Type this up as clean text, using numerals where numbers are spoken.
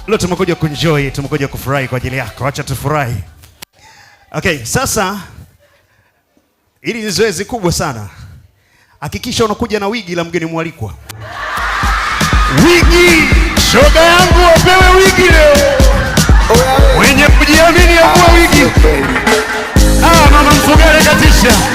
Leo tumekuja kuenjoy, tumekuja kufurahi kwa ajili yako. Acha tufurahi. Okay, sasa hili ni zoezi kubwa sana. Hakikisha unakuja na wigi la mgeni mwalikwa. Wigi, shoga yangu wapewe wigi leo. Mwenye kujiamini avue wigi. Ah, mama Mfugale katisha.